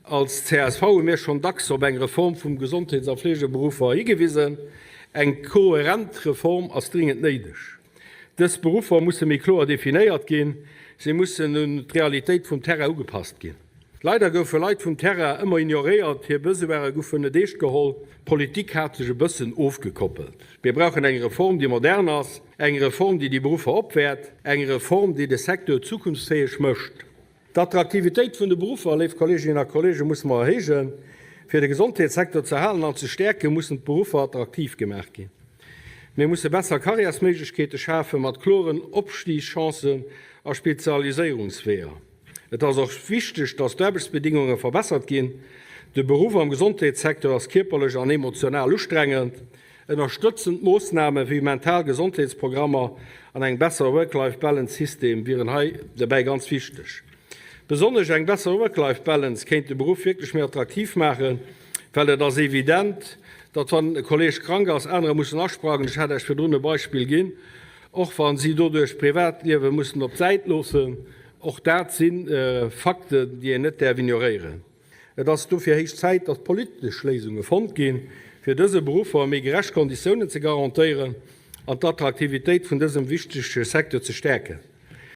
Als csv hu mir schonn dacks op eng Reform vum Gesondheets a Fleegeberuffer higewisen. Eng kohärent Reform ass dringend néideg. Dës Beruffer musse méi kloer definéiert ginn. Si mussen un d'Realitéit vum Terrain ugepasst ginn. Leider goufe Leit vum Terrain ëmmer ignoréiert, hir Besoine goufen net eescht geholl, d'Politik hat sech e bëssen ofgekoppelt. Mir brauchen eng Reform, déi modern ass, eng Reform, déi déi Beruffer opwäert, eng Reform, déi de Secteur zukunftsfäeg mécht. D'Attraktivitéit vun de Beruffer, léif Kolleeginnen a Kolleegen, musse mer erhéijen. Fir de Gesondheetssecteur ze erhalen an ze stäerken, mussen d'Beruffer attraktiv gemaach ginn. Mir musse besser Karriärsméiglechkeete schafen, mat kloren Opstigschancen a Spezialiséierungsweeër. Et ass och wichteg, dass d'Aarbechtsbedingunge verbessert ginn. De Beruff am Gesondheetssecteur ass kierperlech an emotional ustrengend. Ënnerstëtzend Moossname wéi mental Gesondheetsprogrammer an eng besser Work-Life-Balance-System wieren hei dobäi ganz wichteg. Besonnesch eng besser Work-Life-Balance kéint de Beruff wierklech méi attraktiv maachen, well et ass evident, datt wann e Kolleeg krank ass, anerer mussen asprangen. Ech hat Iech virdrun e Beispill ginn, och wa si doduerch d'Privatliewe mussen op d'Säit loossen. Och dat si Fakten, déi een net däerf ignoréieren. Et ass dofir héich Zäit, datt politesch Léisunge fonnt ginn, fir dëse Beruffer méi gerecht Konditiounen ze garantéieren an d'Attraktivitéit vun dësem wichtege Secteur ze stäerken.